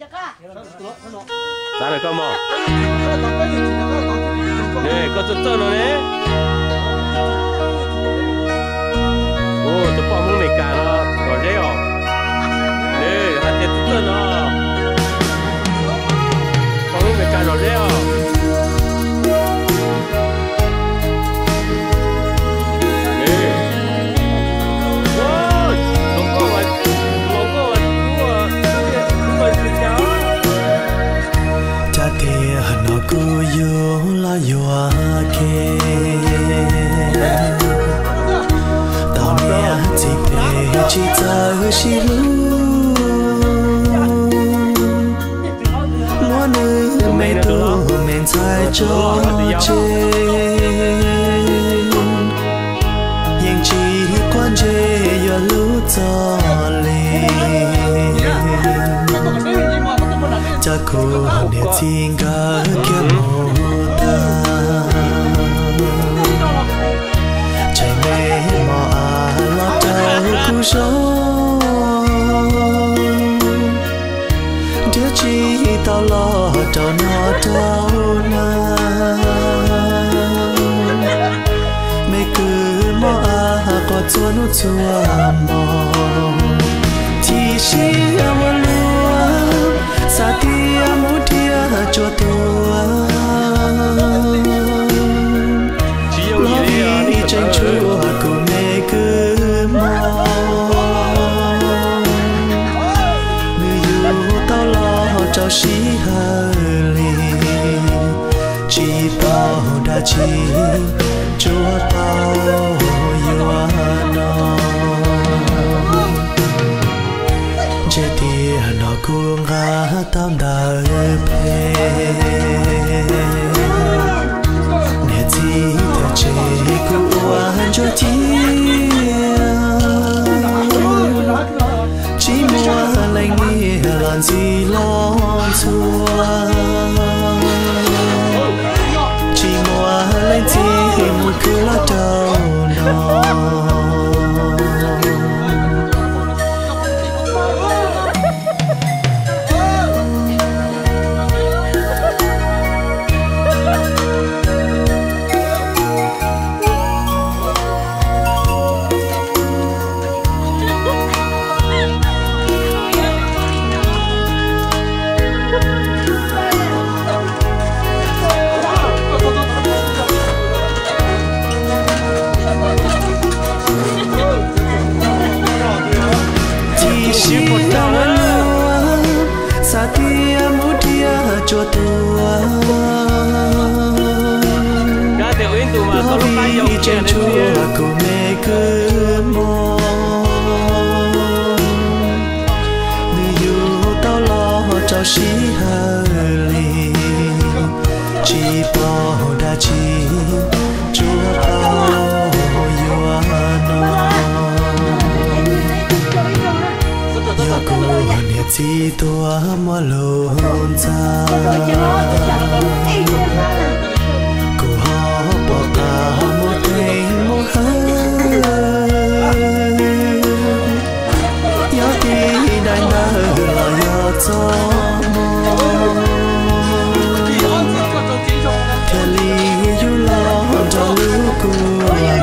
Xav lawm koj mog. Koj txawj txawj no ne. Tus poj Hmoob Amelikas no zom zeb os. Hais tias txawj txawj no. Poj Hmoob Amelikas zom zeb os. Cas tias no kuv yuav los yuav ke, tau niam txiv phem tsis txawj sib hlub, muab nws me tub me ntxhais tso tseg, yeej tsis quav ntsej yuav hlub txog li. Cas kuv niam txiv nkawd kiag mus tag, tseem me mos av los rau kuv zoo, nrhiav tsis tau los rau noj rau hnav. Me kwv mos av quaj txhua hnub txhua hmo, chim siab ua luaj, xav tias mus nrhiav tsuag tuag, los vim tseem tshuav kuv me kwv mog. Nws yug tau los rau sij hawm li, tsis paub dab tsi, tsuas paub yuav no. Ntshe tias no kuv nqa tau ntawv phem, niam txiv txawm tseg kuv ua ntsuag ciaj, tsis muaj leej niam los ntxim los ntxhua, tsis muaj leej txiv mus khwv los rau no. Chim siab ua luaj, xav tias mus nrhiav tsuag tuag, los vim tseem tshuav kuv me kwv mog. Nws yug tau los rau sij hawm li, tsis paub dab tsi, tsuas paub yuav no. Yog kuv niam txiv tuaj muab lus ntxas, kuv ho pom qab mus teem mus hawm. Yog tib daim ntawv los yog txoj moo, thiaj li yug los nrog lub kua muag.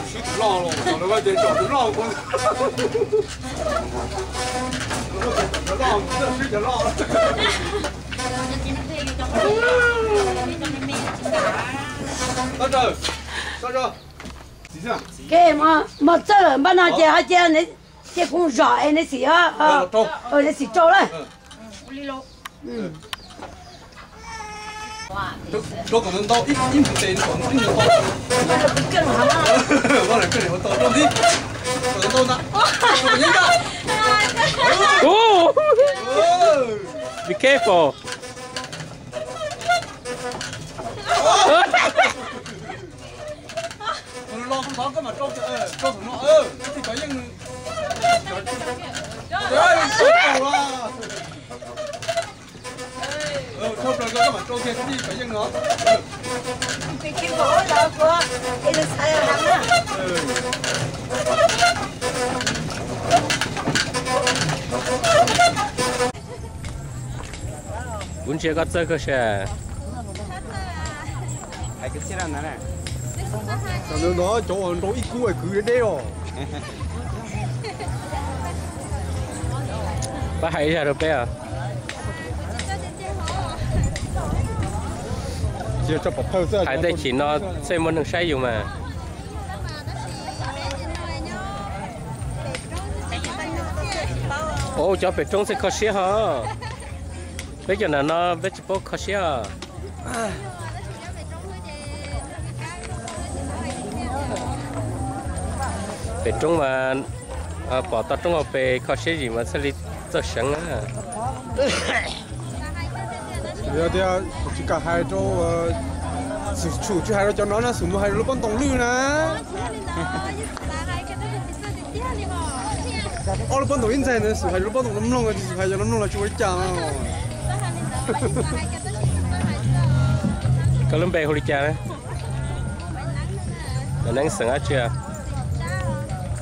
Swb tus loj los, lawv vaj ces tsom tus loj. Tus loj, swb cov loj. Kev mos txawj lawm npaj no ces ho cia, cia kuv zom es neb xim, neb xim rau lawm. Be careful. Koj mam rau, rau tus no, koj tsis kov yeej. Thauj plaws koj mam rau kiag, koj tsis kov yeej no. Kuv ntsia koj txawj kawg sas. Tam no cov uas nrau ib kub es kwv deb deb os. Pab hais ib zaj rau peb os. Hais tej chim no thiaj muaj neeg saib yus mas. Ua cov pem roob thiaj kho siab ho. Peb cov nram no peb tsis paub kho siab os. Pem roob mas pom toj roob hauv pes kho siab zim mas thiaj li txawj seev na. Yog tias tsis kam hais rau, xum tsis hais rau cov no na, xum mus hais rau lub pob ntoos lwj na. Ob lub pob ntoos ib ntxaig na, xum hais rau lub pob ntoos no mloog, tsis xum hais cov no mloog los tsis ua li cas. Koj lub npe hu li cas? Yog neeb xeem dab tsi?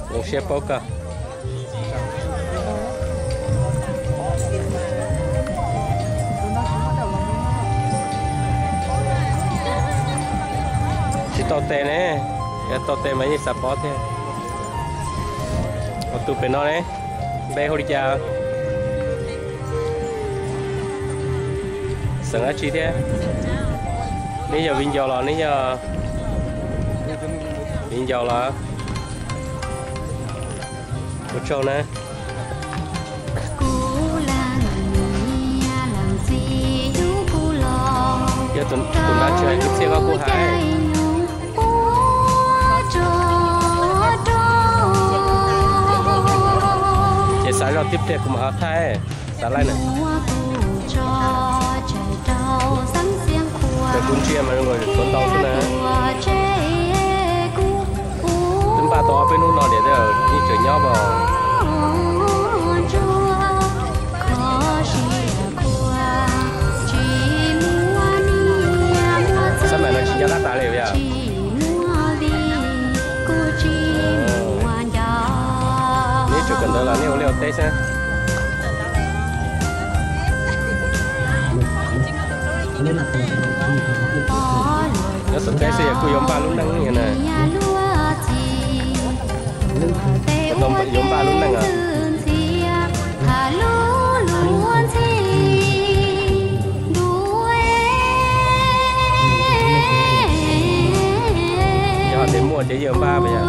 Zoo siab paub koj. Tsis tau tes ne, yog tau tes mas yeej xav pov thiab. Tus pem no ne, npe hu li cas? Xeem dab tsi thiab? Neb yog viv ncaus los neb yog viv ncaus los? Ua tsaug na. Yog tus nrab tsis hais kwv txhiaj koj kuj hais. Ces xav zoj tib pliag kuv mam ho thaij. Xav laij na. Kuv ntsia mas zoo nkaus tshuav ntau xwb na. Twb npaj tau ob peb hnub no niam, yeej tseem nyob mas. Xab maim no tsis nco qab tas li yom. Neb tseem kawm ntawv los nej ua liaj ua teb xwb? Nyob xom teb xwb yog kuj yuav npaj lub neej na. Yuav npaj lub neej os. Yog tias muaj ces yeej npaj mas yog.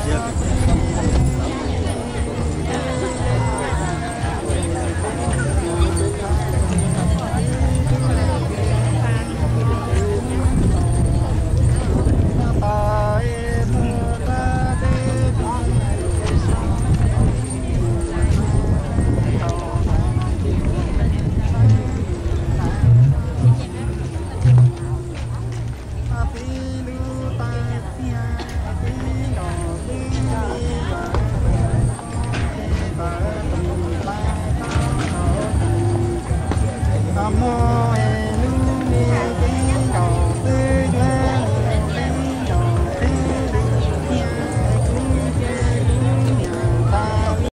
Yog